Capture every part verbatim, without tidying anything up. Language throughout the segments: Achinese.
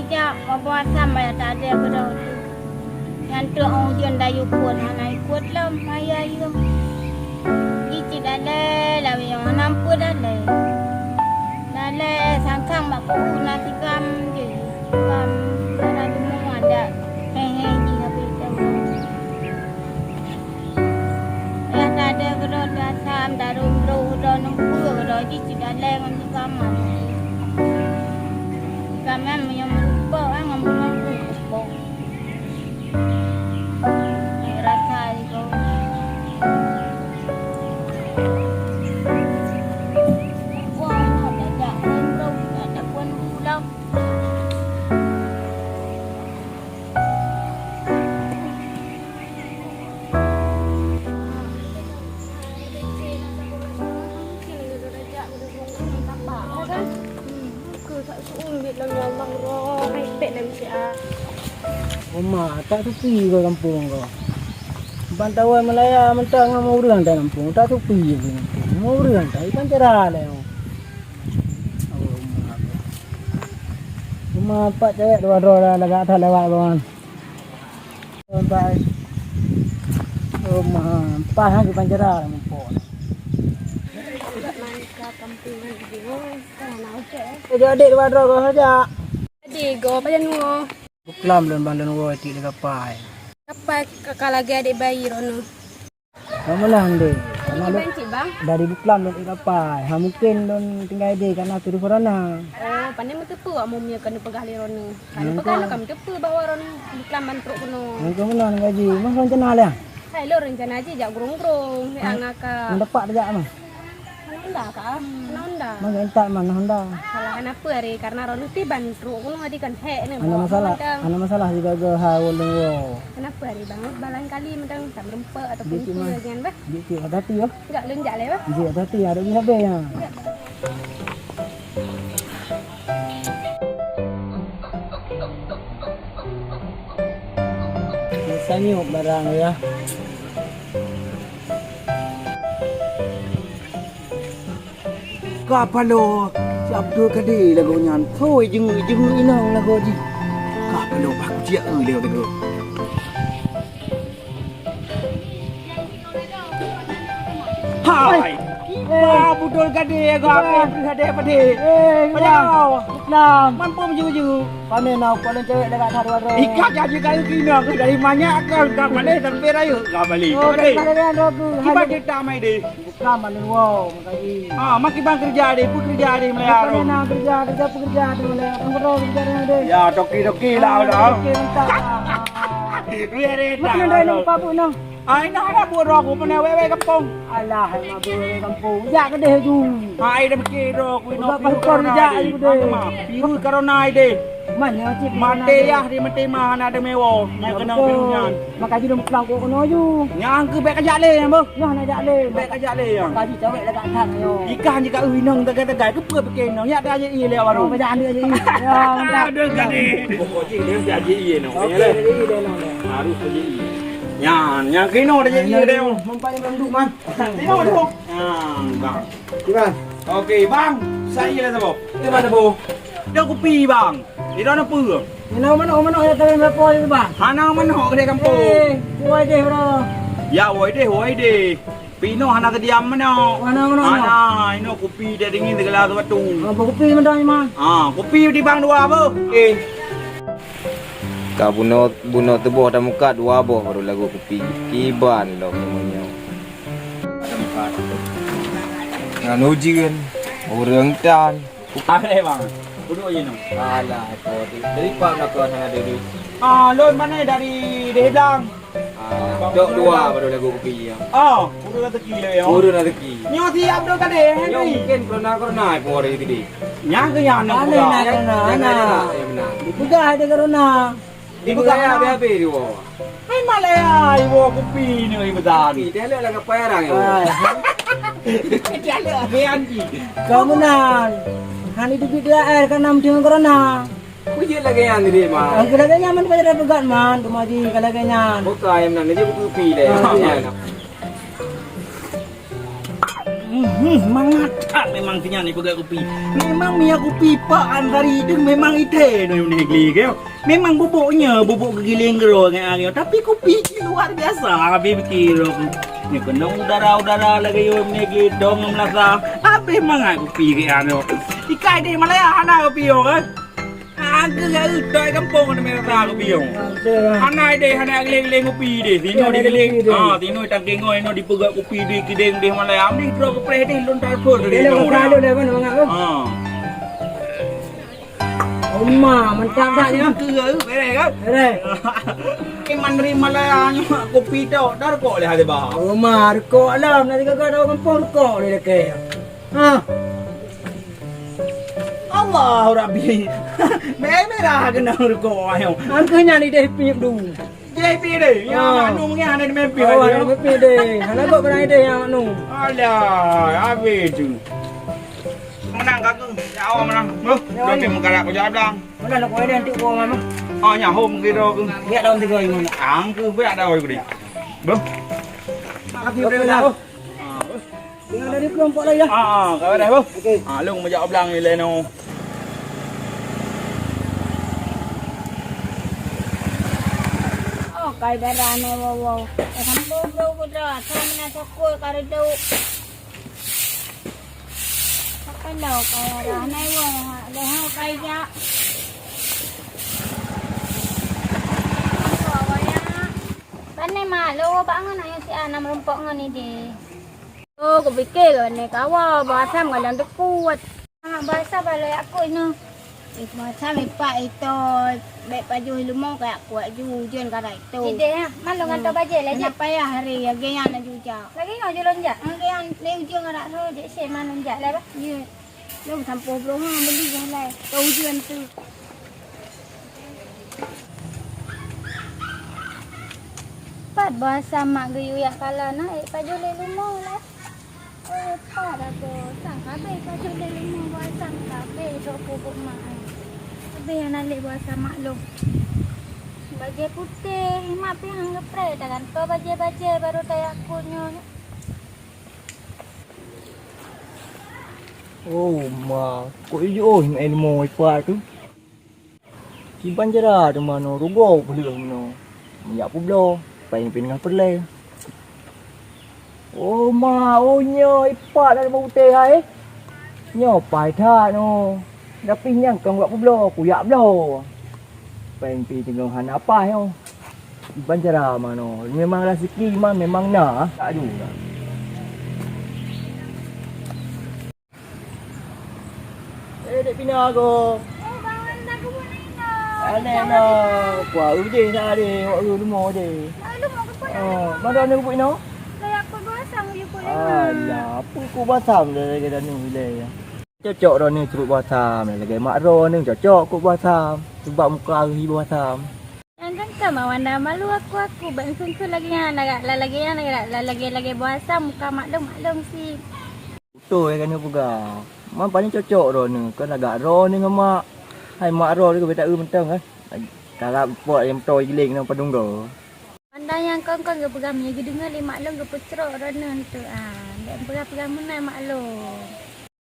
Jak meupuasa maya tadé keudroe tu. Nyan teuk ujeuen dayue phon hana ikot lom, maya yue. Ji cit dalé lawét nyang hana peue dalé. Dalé sang-sang bak kubu na sikam jih. Sikam dara jumua dak he-he jih habéh teuh. Yah tadé keudroe dasam, daru meuruh keudroe, neumpeue keudroe, ji cit dalé ngon sikam. Sikam nyan meunyoe meurumpok, eh, ngon bunoe meurumpok. Naik rasa sigoe. Wah, tajak ngon tu, tak ada pun pulang. Uma, tak sepi ke kampung ko. Ban tawa Malaya mentang ngon ureueng di kampung, tak sepi ke kampung. Ngon ureueng tak ikan cerah lé. Uma, empat cewek dua droe dah lagak that lewat kawan. Bye. Oh, ma, pah lagi panjara mumpok. Eh, dia adik dua droe kau saja. Adik go, apa jangan go? Buklam lôn bang lôn woe tik lé kapai. Kapai ka, ka lagèe adik bayi rono. Kamu lah ndeh. Karena lôn Iban cik bang. Dari buklam lôn tik kapai. Ha mungkin lôn tinggai deh karena tuduh corona. Oh, pandai meuteupeu awak mumia keuneuk peugah lé rono. Kan peugah lôn ka meuteupeu bahwa rono buklam ban trok keunoe. Yang kau mana nak gaji? Mah rencana lah. Hai lôn rencana jih jak grong-grong, hai angaka. Mendapat jak mah. Honda ka, Honda. Mangga intat man Honda. Salah kenapa hari karena rono ti ban trok kuno tadi kan hek ni. Ada masalah, ada masalah juga ke ha ulun wo. Kenapa hari bang? Balang kali mentang tak merempak ataupun Dikit apa mah. Lagi kan bah? Dikit hati-hati ya. Enggak lenjak lah bah. Dikit hati-hati ada di habis ya. Sanyok barang ya. Ka paloe si Abdul Kadir lagoe nyan. Hôi, jeungeuk-jeungeuk inong lagoe jih. Ka paloe bah kuciak eu lé lagoe. Hai, kiban Abdul Kadir lagoe, apa yang berhadé-hadé? Eh, Payah. Islam. Mampu meujeuju. Pane na ukoe lôn cewek lagak that dua droe. Ikat jadi kayu kina dari manyak ke ka pane sampai rayu ka balik. Oh, dari mana dia droe tu? Kiban cerita mai deh. Bukan malu wow, makaji. Ah, mak kiban kerja deh, pun kerja deh Malaya. Bukan na kerja, kerja pekerja tu Malaya. Bukan kerja deh. Ya, toki-toki lah dah. Oke, mantap. Biar dia. Mana dah ni apa pun nah? Ah, ina ada buat roh aku mana wewe kampung. Alah, hai mabuk kampung. Jak keudeh ju. Hai dah pikir roh aku ina. Udah virus passport corona jak deh. Ju deh. Mana mah? Virus corona deh. Mana cip? Mate yah di mate mah hana ada mewah. Nya kena virus nyan. Maka ju dong pulang kok kena ju. Nyang ke bek kajak le nyang boh. Nyoh nak jak le. Bek kajak le nyang. Kaji cawek lagak that nyoh. Ikan jika inong tegai-tegai ke pe pikir inong. Yak dah je i lewat baru. Oh, kajak ande je i. Ya, mantap. Aduh kali. Pokok je dia jadi i no. Okey, jadi i dah no. Harus jadi i. Nyan, nyang keunoe dah jadi deh. Mempai belum duk man. Tengok dulu. Nyan, bang. Gimana? Okey, bang. Saya lah sabo. Di mana, Bu? Dah kupi, bang. Di mana pun. Mana mana mana ya tapi apa itu, bang? Hana mana kau kedai kampung. Eh, kuai deh, bro. Ya, woi deh, woi deh. Pinoh hana sediam mana. Mana mana. Hana, ino kupi dia dingin segala sesuatu. Apa kupi mana, Iman? Ah, kupi di bang dua apa? Eh. Ka bunoe, bunoe tuboh dan muka dua boh baru lagu kupi. Kiban lom nyoe. Ngan ujeuen, ureueng tan. Aneh bang. Duduk je noh. Alah, kau tu. Dari pak belakang sana dulu. Ah, lon mana dari Deheblang? Dok dua baru lagu kopi ya. Oh, urut rezeki lah ya. Urut rezeki. Nyoh siap dok tadi, Henry. Nyoh mungkin corona-corona pun ada tadi. Nyang ke nyang nak. Ada nak corona, ada. Dipeugah ada corona. Dipeugah habis-habis dia. Hai malaya, iwo kopi ni ibetan. Kopi dia lek lah ngapai orang ya. Dia lek habis anji. Kamu nan. Hani dubit dia air karena mending corona. Kujeuet lagèe nyan tadi, Man. Ah, lagèe nyan, Man, payah peugah, Man. Tu maji ka lagèe nyan. Bukan, ayam nan, dia kupi leh. Ah, iya. Hmm, mangat that memang sinyan ipeugöt kupi. Memang meunyo kupi Pak Ansari itu memang ité nyoe negeri ke. Memang bubuk nyoe, bubuk geugiléng keudroe ngon areueng, tapi kupi cit luar biasa, habéh pikir aku. Nyoe keunong udara-udara lagèe nyoe negeri dong meulasa, habéh mangat kupi keu nyoe. Ikai deh Malaya hana kupi nyoe kan. Aku gak utai kampung ada merah kopi yang. Hana deh, hana geleng-geleng kopi deh. Sino digeleng. Ah, sino tangkeng oi, no dipeugah kopi di kideng deh malai. Amni trok ke preh deh lon tarpon deh. Dia lo ka lu dah mana bang? Ah. Oma, mantap dah ya. Ke beres kan? Beres. Iman nerima lah kopi tok, dah rukok leh ada bah. Oma, rukok lah, nanti kagak ada kampung rukok leh dekat. Ha. Allahu Rabbi. Merah kena rukok ayong. Angka nyan ideh pip du. Jadi pip deh. Ya, ah. Anu mungkin ada di mimpi. Oh, ada mimpi deh. Hana kok pernah ideh yang anu. Alah, habis tu. Menang kaku. Ya Allah menang. Beuh, ya, dah menggalak kau jalan. Mana nak kau ada nanti kau mama? Oh, nyaho mungkin dah aku. Biar daun tiga ini. Angka biar dah aku deh. Beuh. Makasih udah dah. Tinggal dari kelompok lain ya. Ah, ah, kau dah, Bang. Okey. Ah, lôn meujak blang ni lain oh. Oh, kai darah ni wow wow. Eh, sampai bro putra, saya nak cakul kari tu. Apa lo kai darah ni wow, dah kai jak. Apa awak ya? Kan ni mak lo bangun ayah si Anam rompok ngon ni deh. Oh, kupike keuneuk kawa, bak asam kadang teukuet. Ah, bak asam balai aku inoe. Eh, bak asam ipak ito, bèk pajoh leumo kaya kuat ju ujeuen karai tu. Ideh, ha? Man lôn gantoe bajèe lé jih. Nak payah hari, lagèe nyan laju jak. Lagèe nyoe ju lôn jak. Lagèe nyan, lé ujeuen karai tu, jek sép man lôn jak lé bah. Ye. Lôn sampoe broh ha, meuli nyang lai. Ka ujeuen tu. Pat boh asam mak geuyue yak kala na, eh, pajoh lé leumo lah. Oh, pat ago, sang kabeh pajoh lé leumo boh asam kabeh, dok pubuk mak ai. Kabeh nyang na lé boh asam mak lôn. Bajèe putéh, mak pih han geupreh, tagantoe bajèe-bajèe, baru tayak kut nyoe. Oh, ma, kok ijoh na ilmu ipat tu? Kiban cara teuma nyoe rugoe peuleueh meunoe. Meujak peubloe, paih pih teungoh peureulèe. Oh, ma, oh, nyoe ipat na limong putéh hai. Nyoe paih that nyoe. Tapi nyang kong bak peubloe, kuyak bloe. Paih pih teungoh hana paih nyoe. Kiban cara ma nyoe. Memang raseuki ma memang na, tak aju na. Eh, Dek Pina ko. Oh, Bang Wan, dah kubur na inoe. Aneh na. Kuah udeh na deh, wak lu leumo deh. Lalu mau ke pun? Oh, mana ni kubur inoe? Kayak aku basang je pun. Alah, apa kok basam dah lagi dah ni wilayah. Cocok dah ni cukup basam, lagi mak ro ni cocok kok basam. Sebab muka hari basam. Nyang kan ka mak Wanda malu aku-aku, bak eungkeu-eungkeu lagèe nyan, lagak, la-, lagèe nyan, lagak, la-, lagèe, lagèe boh asam muka maklum-maklum si. Beutôi kan neupeugah. Man paling cocok droeneuh, kan lagak droeneuh ngon mak. Hai mak droeneuh ka beta eu mantong kan. Karab pot nyang beutôi giléng nang padum goe. Wanda nyang kon-kon geupeugah meunyoe geudeungoe lé maklum geupeucrok droeneuh tu. Ah, bèk peugah-peugah meunan maklum.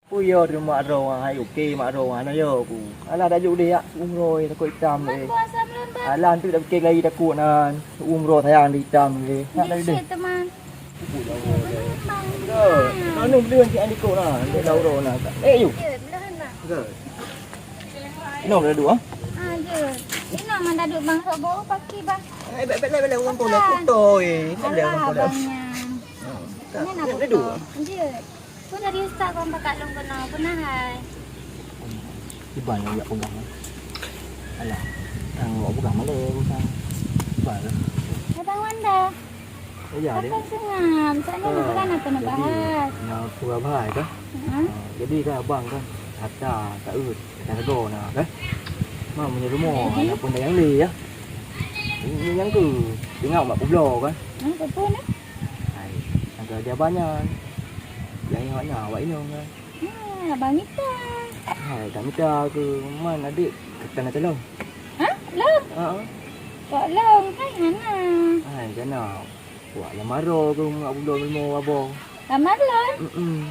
Peue yo teuma mak droe hai, oke mak droe hana yo ku. Alah dak juk deh yak umroe takot itam deh. Alah tu dak pikir lagi takot nan. Umroe sayang di itam deh. Nak dak deh. Teman. Takut dah umroe deh. Anu belum cik adik kok nah. Dia dah umroe nah. Eh yu. Ke? Ino dah dua. Ah, je. Ino mana duduk bang sobo paki bang. Eh bek bek bek urang tu lah kutoi. Ada urang tu lah. Ini nak duduk. Je. Pun dari ustaz kau pakat long kena pernah hai. Iban yang yak pegang. Alah, tang awak pegang mana ya bukan. Iban. Abang Wanda. Oh ya deh. Akan sengam. Soalnya nak pegang apa nak bahas? Nak pegang bahas kan? Ha? Jadi kan abang kan harta tak urus, tak rego nak kan? Mak punya rumah, nak pun dah yang leh ya. Ini yang ke, tengok mak kublo kan? Ha, apa pun eh? Hai, angka dia banyak. Yang ingat awak inong kan? Ha, abang mita. Hai, tak mita ke man adik kata nak calon? Ha? Long? Ha. Kok long? Hai hana. Hai, kena. Wak lamaro ke mak budak limo abang. Lamar long? Hmm.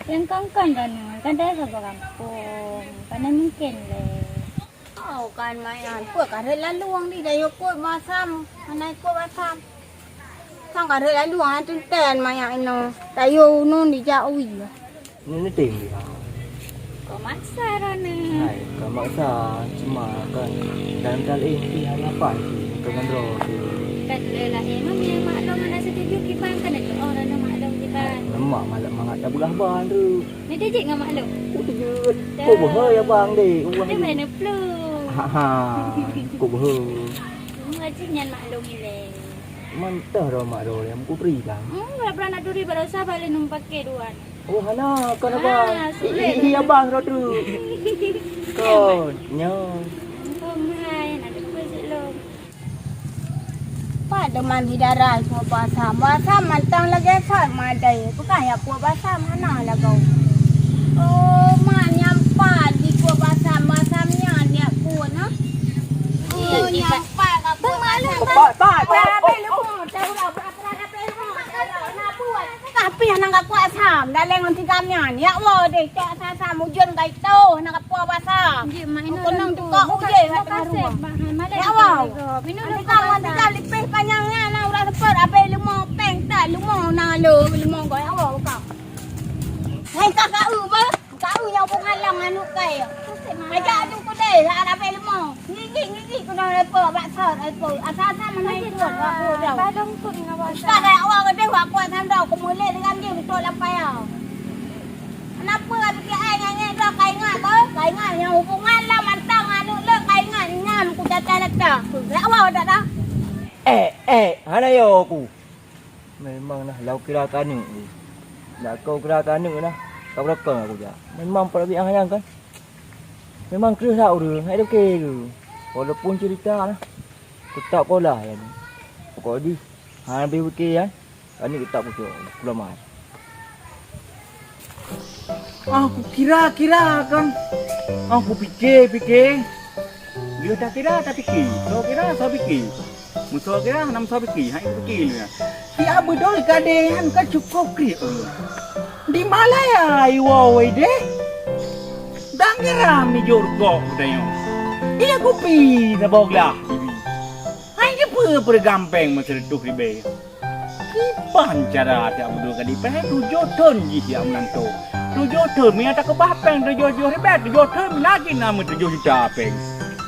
Nyang kon-kon droeneuh, kadang saboh gampông, pane mungken lé. Oh, kan mayan, peue ka rhot lam luwang di, dayok kuet basam, hana kuet basam. Sang ka rhot lam luwang, teuntèe mayan inoe, dayok unun dijak wie. Ni, ni tem dia. Kau maksa droeneuh. Hai, kau maksa, cuma kan dalam tali pih hanya pan pih, bukan ngon droe pih. Kan lé lah, eh, mami, maklum hana setuju kiban, kan itu orang nak maklum kiban. Lemak malam mangat dah beugah ban tu. Ni dia jik ngon maklum. Oh, tu je. Dah. Kok bohong ya, bang, dek? Ubah Dia ni. Main plung. Ha, ha. Kok bohong? Semua jih nyan maklum ilé. Mantah dah mak dah yang ku beri, bang. Hmm, berapa nak duri baru sabar lé num pakai duan. Oh, hana, kon Ah, abang. Sulit. Ih, ih, abang dah tu. Kon, nyo. Kau mahai, nak depan sik lom. Pat deungon hidarai kuah basam. Basam mantong lagèe sot madai. Bukan ya kuah basam hana lagoe. Oh, mak nyampat di kuah basam. Basam nyan ya kuah nah. Oh, nyampat ka kuah basam. Pat, pat, pat. Tapi anak gak kuat sam, daleng ngon tingkam nyan. Ya Allah, deh, cok sam-sam ujeuen gai toh, anak gak puas basam. Jik, mak, inoe Kau nang tukok ujeuen kat tengah rumah. Ya Allah. Nanti kau, nanti kau lipih panyang nyan, nah, udah sepet, abis lima peng tak, lima na lo, lima kau, ya Allah, kau. Hei, kakak, uh, bah. Kau nyang peungalang aneuk kai. Ajak aju keudeh, hana bèk leumah. Ngigit-ngigit keunoe leupah bak sot, leupah. Asa-asa meunan ikot, bak peue dong. Balong pun ngawa. Ustaz, awak keudeh, wak kuat sandau, keumulek dengan jih, beutôi lam paya. Kenapa ada pihak ai nyanyi dah, kai ingat ke? Kai ingat nyang hubungan lah mantong aneuk lôn, kai ingat nyan ku caca-caca. Lak awak dah dah. Eh, eh, hana yo ku. Memang nah, lau kira taneuk ni. Dak kau kira taneuk nah, ka beurokon aku jak. Memang peunabi nyang kan. Memang kreueh that ureueng, hai toke ke. Walaupun cerita nah, tetap kolah ya ni. Pokok di, ha, lebih oke ya. Taneuk tetap kucok, kulamat. Ah, kukira-kira kan. Ah, kupike-pike. Dia tak kira, tak pike. Soe kira, soe pike. Musoe kira, hana musoe pike. Hai pike lu ya. Si Abdul Kadir nyan ka cukup kriek. Di Malaya iwoe deh. Dang geram ni jurgok udah nyoe. Iya kupi saboh glah. Hai ke peue pergampeng meuseureutoh ribèe. Kiban cara si Abdul Kadir pèng tujoh thon jih jak meulanto. Tujoh thon, meunyo takeubah pèng tujoh-tujoh ribèe, tujoh thon lagi na meutujoh juta pèng.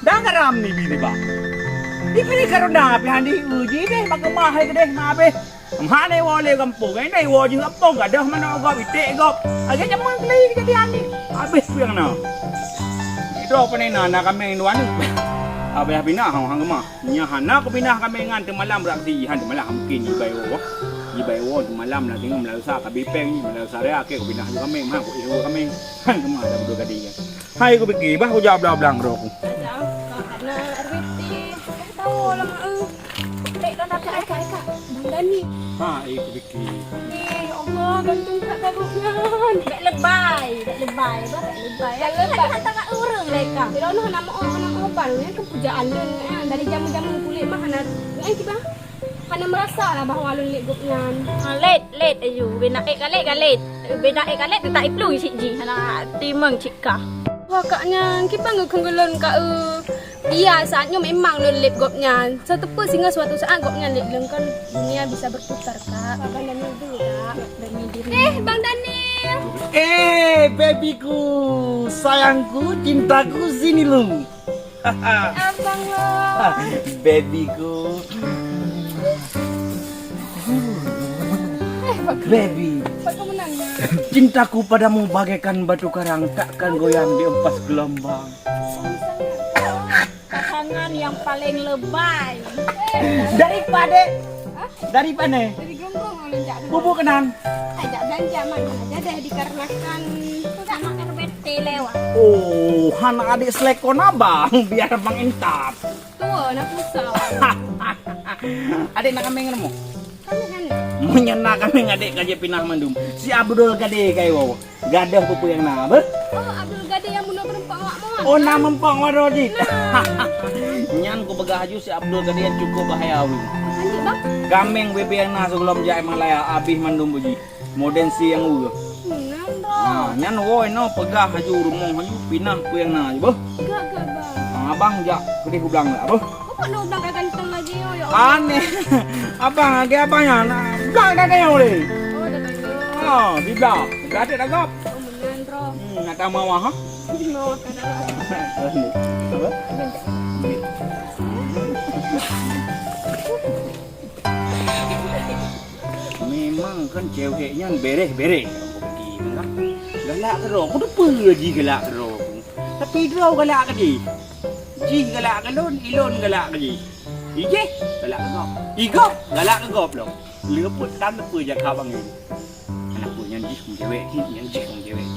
Dah garam ni bi riba. Dibri karuna pih hana diuji deh, bak keumah hai keudeh mah abéh. Meuhana iwoe lé gampông, eh, na iwoe jih gampông, gadôh manok gob, iték gob. Lagèe jameun keulieng kejadian ni. Abéh pih nyang na. Droe pane na, na kaméng dua aneuk. Abéh pinah, hang, hang keumah. Nyan hana kupinah kaméng nyan teumalam beraksi, han teumalam mungkin jibai woe. Jibai woe teumalam na teungoh meulalu sa ka bipeng, meulalu sa raya, akhé kupinah ju kaméng, han kuieng kaméng. Han keumah dah beudôh gadi nyan. Hai kupike, bah kujak blang-blang roh ku. Ada, ada R W T. Tahu lah, Mak, eh. Dek, don ada Eka, Eka. Bang Dani. Ha, eh, kupike. Eh, ya Allah, ganteng kat baruh nyan. Bèk lebai, bèk lebai, bah, bèk lebai. Bèk lebai. Hantar kat ureueng lé ka. Bila noh hana mau, hana mau bang, nyan kan pujaan lôn, eh. Dari jameun-jameun kulét mah hana, eh, kiban. Hana meurasa lah bahwa lôn lét gobnyan. Ah, lét, lét, ayu. Bina ék ka lét, ka lét. Bina ék ka lét, teutak iplueng cit jih. Hana timang cit ka. Wah, kak nyan, kiban geukheun lôn, Kak, eu. Iya, saat nyoe memang lôn lét gobnyan. Seuteupeu singoh suatu saat gobnyan lét lôn kan dunia bisa berputar, Kak. Abang Daniel dulu, Kak. Daniel dulu. Eh, Bang Daniel. Eh, babyku, sayangku, cintaku, sini lu. Abang lo. Babyku. Eh, Bang. Baby. Bang, kamu nangis. Cintaku padamu bagaikan batu karang, takkan goyang diempas gelombang. Pasangan yang paling lebay. Daripada, hah? Daripada. Dari Gronggong ulun jak dulu. Bubuk kenan. Ai, jak belanja mah, jadi dikarenakan sama R B T lewat. Oh, hana adik selekon abang, biar abang entat. Tua nak susah. Adik nak kaméng kamu? Kaméng hana. Meunyo na kaméng adik ka jipinah mandum. Si Abdul Kadir ka iwoe. Gadôh peue-peue nyang na, beuh? Oh, Abdul Kadir nyang bunoe meurumpok awak meuah. Oh, na meurumpok awak droe jih. Nah. Nyan kupeugah aju si Abdul Kadir nyan cukup bahaya ureueng. Lanjut, Bang. Kaméng bebe nyang na sigohlom jak Malaya, abéh mandum beuji. Modern si nyang ueh. Hmm, nah, Ha, nyan woe inoe peugah laju rumoh laju pinah peue nyang na laju beuh. Gak, gak, Bang. Ha, abang jak keudeh u blang dak beuh. Kok nak u blang ka ganteng lagi, yo, ya Allah. Aneh. Abang lagi abang nyan, blang dak tayong lé. Oh, dak tayong. Ha, di blang. Dak ada dak gop. Oh, meunan, Bro. Hmm, nak tamah wah, ha? Mau makan apa? Apa? Memang kan cewek nyan bereh-bereh. Galak keudroe, aku depe ji galak keudroe. Tapi droe galak keu jih. Jih galak keu lôn, ilôn galak keu jih. Ijih galak keu gob. Igob galak keu gob lom. Leuput tam leuput jak ka bangai. Anak buah nyan jih kum cewek, nyan jih kum cewek.